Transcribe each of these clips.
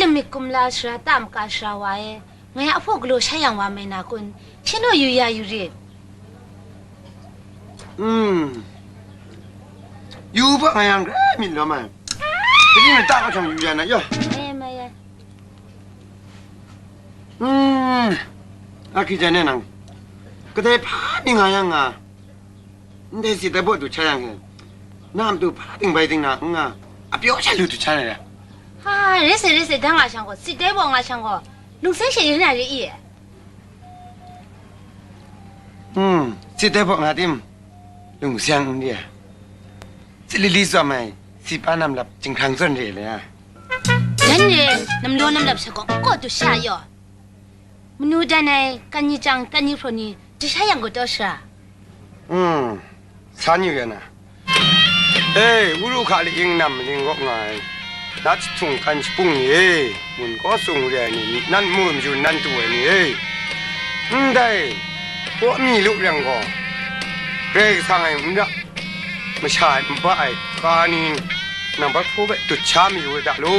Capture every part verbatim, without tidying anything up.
Myit kumla sara ta maka sara wa e, ngai a hpaw galaw sha yang wa mai na kun? Hpyi naw yu ya yu rit. Mm. Yu hpa nga yang grai myit lawm ai. Kaji myit ta kau shang yu ya na yaw. Mai, mai, mai. Mm. A hki jan e nang. Kadai hpa mi nga yang nga. Ndai sit dai baw du hta yang e, na matu hpa ting bai ting na n nga, a pyaw sha lu du hta na ya. Ha, re sai, re sai, dang a shang gaw, sit dai baw nga shang gaw, lung seng she yu na re i? Hmm, sit dai baw nga tim, lung seng n re. Sit lili tsawm ai, sit pa nam lap, jinghkrang zawn re le ya. Dan re, nam law nam lap sha gaw, n kaw du sha yaw. Manu dan ai, kan ni chyang, kan ni hpraw ni, du sha yang gaw taw sara. Hmm, san yu ya na. E, Uru hka laing nam maling gaw nga ai, nat jahtung kan shapung ni e, mun kaw sung re ai ni, nan mu myun nan tu ai ni e, ndai, kaw mi lu yang gaw, Karai Kasang e n ra, masha e n ba ai, ka ni, nang bai hpaw bai dut sha mayu ai da law.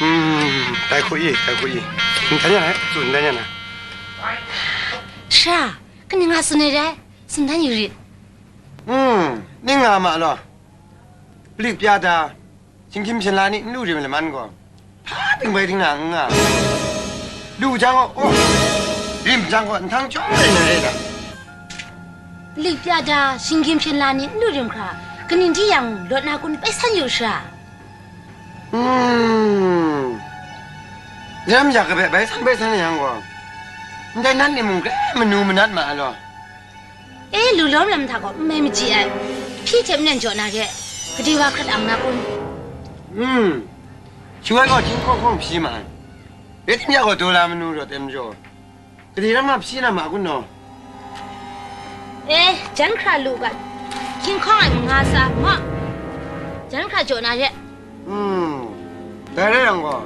Hmm, dai hku i, dai hku i. N dan yan ai, tsun dan yan ai. Sara, kaning nga tsun ai rai? Tsun dan yu rit. Hmm, ning nga ma law. Lik pya da, Shinggyim shinla ni n lu rim laman gaw, hpa ting bai ting na n nga. Lu jang gaw, oh, rim jang gaw, nhtang chyawm ai na re da. Lik pya da, shinggyim shinla ni n lu rim hkra, kaning di yang lawt na kun bai san yu sara. Hmm. Ram yak kabe bai san bai san yang gaw, ndai nan ni mung grai manu manat ma ai law. E, lu lawm lam hta gaw n mai maji ai. Hpyi hte maren jaw na re, gade wa hkrat ang na kun? Hmm. Shu ai gaw hkying hkawng hkawng hpyi ma ai. Rai tim ya gaw, daw la manu rawt ai majaw, gade ram ma hpyi na ma kun naw? E, jan hkra lu ga, hkying hkawng ai manga sa, ma. Jan hkra jaw na re. Hmm. Dai rai yang gaw,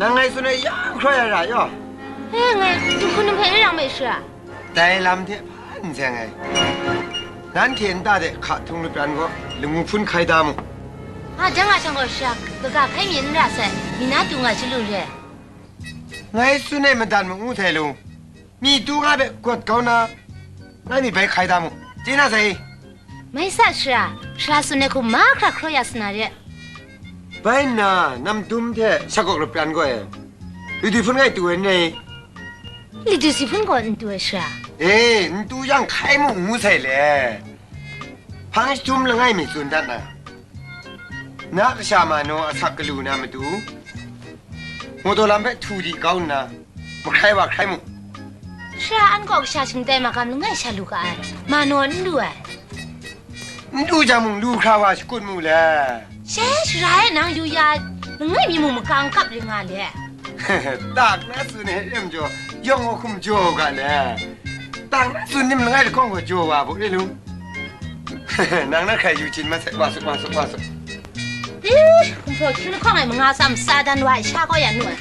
nang ngai tsun ai ya hkra ya ra yaw. E, ngai, dinghku num hpe e rang mai sara. Dai lam hte hpa n seng ai. Nanhte nta de hka htung lapran gaw, lamu hpun hkai da mu. A, dang a shang gaw sha, kaga hkai mi n ra sai, mi na tu nga chyalu re. Ngai tsun ai madat ma ngu sai lu, mi tu nga hpe gawt kau na, ngai mi bai hkai da mu, chye na sai. Mai sa sara, sara tsun ai hku mahkra hkraw ya sa na re. Bai nna, nam dum hte shagawk lapran gaw e, li du hpun ngai tu ai ni? Li du si hpun gaw n tu ai sara. E, n tu yang hkai mu ngu sai le. Hpang jahtum langai mi tsun dat na, na kasha ma naw asak galu na matu, mawtaw lam hpe htu di kau nna, mahkrai wa hkrai mu. Sara an gaw kasha shingtai magam langai sha lu ga ai, ma naw n lu ai. N du jang mung lu hkra wa shakut mu le. She, sara e nang yu ya, langai mi mung makang kap ring nga le. Tak na tsun ai re majaw, yawng hkum jaw u ga le. Tak na tsun nim langai lahkawng gaw jaw wa bu re lu. Nang na hkrai yu chyin ma sai, wa su, wa su, wa su. Ih, hkum hpraw hkyun lahkawng ai manga tsam sa dan wa ai sha gaw ya nu ai.